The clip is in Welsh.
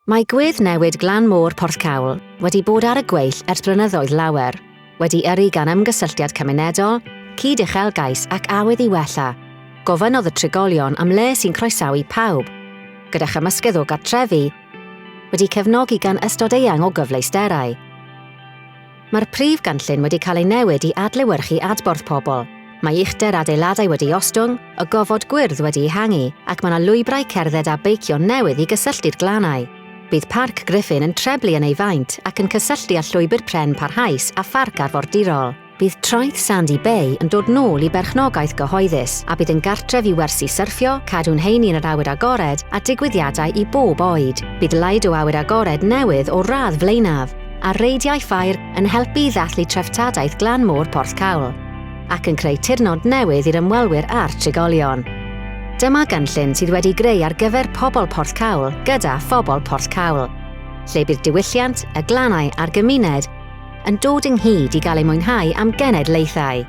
Mae gweddnewid glan môr Porthcawl wedi bod ar y gweill ers blynyddoedd lawer, wedi yrru gan ymgysylltiad cymunedol, cyd-uchelgais ac awydd i wella. Gofynnodd y trigolion am le sy'n croesawu pawb, gyda chymysgedd o gartrefi wedi cefnogi gan ystod eang o gyfleusterau. Mae'r prif gynllun wedi cael ei newid i adlewyrchu adborth pobl. Mae uchder adeiladau wedi ostwng, y gofod gwyrdd wedi ehangu, ac mae 'na lwybrau cerdded a beicio newydd i gysylltu'r glannau. Bydd Parc Griffin yn treblu yn ei faint ac yn cysylltu â llwybr pren parhaus a pharc arfordirol. Bydd traeth Sandy Bay yn dod nôl i berchnogaeth gyhoeddus a bydd yn gartref i wersi syrffio, cadw'n heini yn yr awyr agored a digwyddiadau i bob oed. Bydd Lido awyr agored newydd o'r radd flaenaf, a reidiau ffair yn helpu i ddathlu treftadaeth glan môr Porthcawl, ac yn creu tirnod newydd i'r ymwelwyr a'r trigolion. Dyma gynllun sydd wedi greu ar gyfer pobl Porthcawl gyda phobl Porthcawl, lle bydd diwylliant, y glannau a'r gymuned yn dod ynghyd i gael eu mwynhau am genedlaethau.